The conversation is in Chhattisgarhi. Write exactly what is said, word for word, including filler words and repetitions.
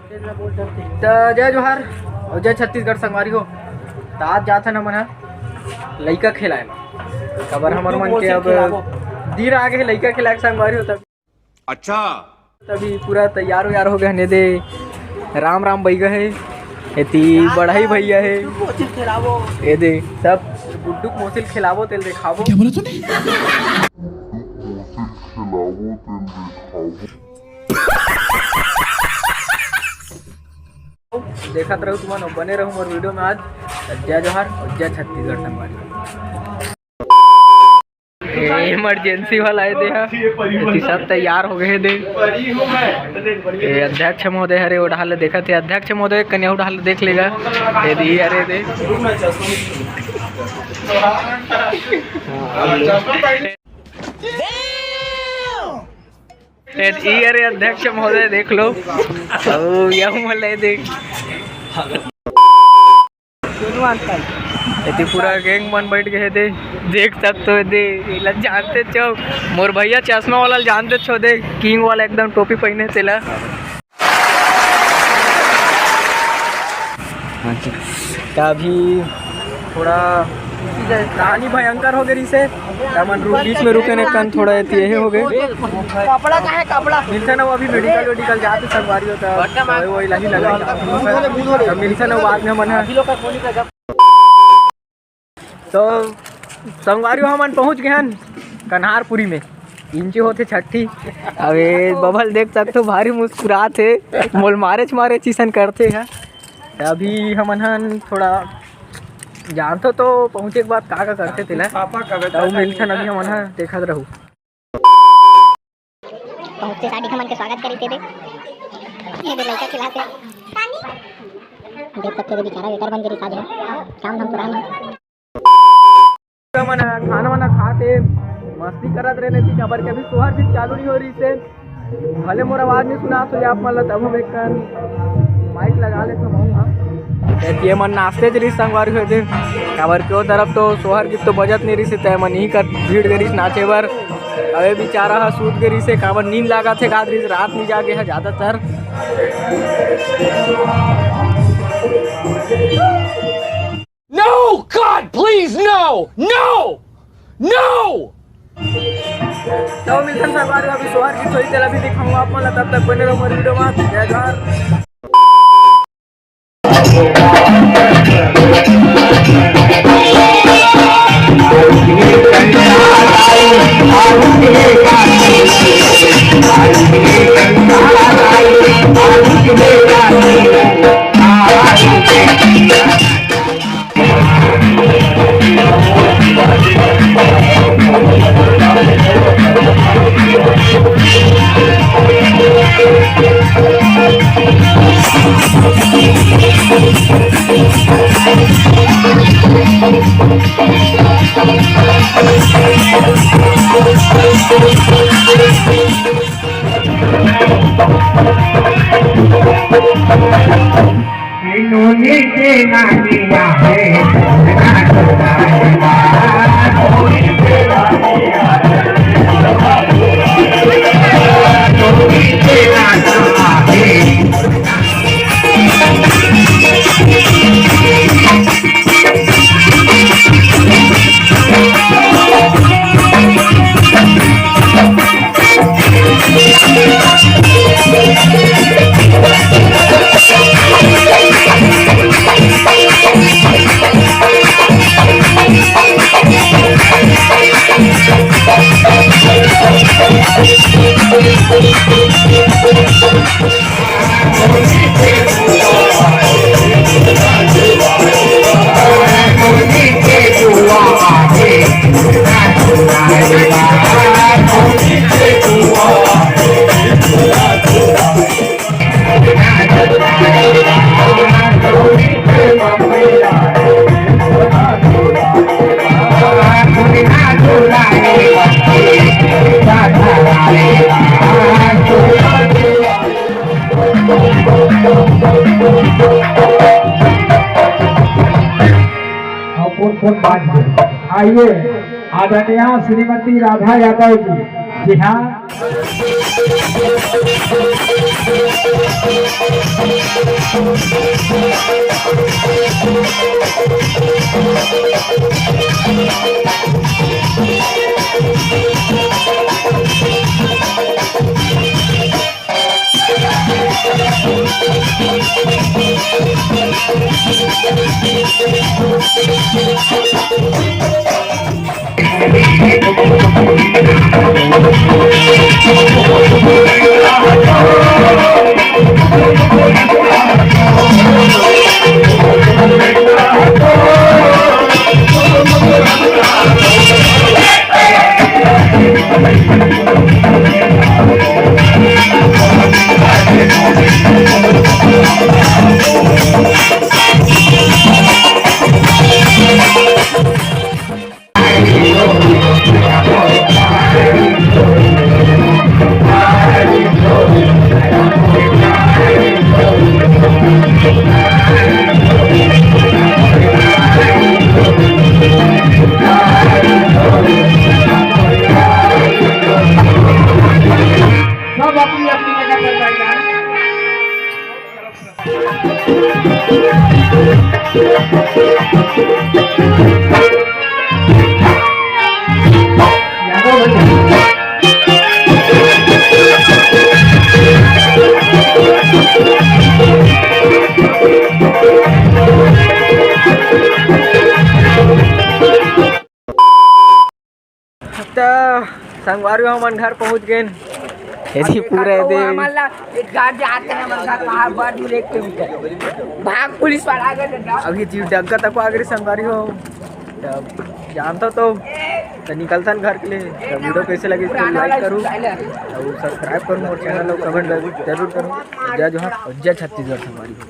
त जय जोहार अउ जय छत्तीसगढ़ संगवारी हो। त आज जात हन हमन ह लइका खेलाए म, काबर हमर मन के अब दिन आ गे हे लइका खेलाए के संगवारी हो। तब अच्छा। तभी पूरा तैयार वैयार हो गए हन। ये दे राम राम बैगा हे, एती बड़ाई भैया हे, ये दे सब गुड्डू मोसिल खिलाबो तेल दिखाबो। क्या बोला तूने? देखत रहू तुमन, बने रहू मोर वीडियो में। आज जय जोहार अउ जय छत्तीसगढ़ संगवारी। इमरजेंसी वाला आए दे हा, एती सब तैयार हो गए हे दे। ये अध्यक्ष महोदय हरे, वो डहार ले देखत हे। अध्यक्ष महोदय कन्या वो डहार ले देख लेगा। ये दी, अरे दे। ये दी, अरे अध्यक्ष महोदय देख लो। ओ, यहू मन ले देख। एती पूरा गैंग मन बैठ गए हे दे, देख सकत हो दे, एला जानते छो, मोर भैया चश्मा वाला ल जानते छो दे, किंग वाला एकदम टोपी पहने तेला। त अभी थोड़ा कहानी भयंकर हो गई से, त हमन रु-, बीच में रुके ने कन थोड़ा एती यही हो गए। कपड़ा कहाँ है, कपड़ा? मिलथन अभी मेडिकल वेडिकल जात हे संगवारी हो, त दवाई ववाई लाही लगा। त मिलथन बाद में हमन ह। तो संगवारी हो, हमन पहुंच गए हन कन्हारपुरी में। इंची होथे छट्ठी। अबे बबल देख सकत हो, भारी मुस्कुरात हे, मोल मारेच मारेच इसन करथे ह। त अभी हमन हन थोड़ा जानथो तो पहुंचे के बाद का का करथे तेला। त मिलथन अभी हमन ह, देखत रहू। पहुंचते साथ हमन के स्वागत करी थे दे। ये दे लइका खिलाते। देख सकते हो बेचारा वेटर बन के रिचार्ज है। काम धाम पुराना। हमन खाना वाना खा के मस्ती करत रहे नहीं, काबर के अभी सोहर गीत चालू नहीं हो रही से। भले मोर आवाज नहीं सुना तो आप मन ला, तब हम एक कन माइक लगा लेथन, हम हूँ हाँ। ये मन नाचते चली संगवारी हो दे, काबर के ओ तरफ तो सोहर गीत तो बजत नहीं रही से, तय मन ही कर भीड़ गरीस नाचे बर। अबे बेचारा ह सूत गे रिहिसे, काबर नींद लागत हे, कात रिहिस, रात नी जागे हे ज्यादातर। No! God, please, no! No! No! तो मिलथन संगवारी, अभी सोहर गीत होही, तेला भी दिखाऊंगा आप मन ला, तब तक बने रहो मोर वीडियो में। जय जोहार। और कौन कौन बात है? आइए, आदरणीय श्रीमती राधा यादव जी। जी हाँ। सब अपनी अपनी जगह पर बैठ जाए। त संगवारी हो, हमन घर पहुंच गेन। एती पूरा तो एती हमन ला एक घर जाते हैं, हमन घर बाहर बड़ दूर, एक किलोमीटर। भाग, पुलिस वाला आ गए। अभी जी डग्गा तक आ गए संगवारी हो। तब जानता तो, तो निकलथन घर के लिए। तो वीडियो कैसे लगी, इसको like करूँ और subscribe करूँ और channel को comment जरूर करूँ। जय जोहार और जय छत्तीसगढ़ संगवारी हो।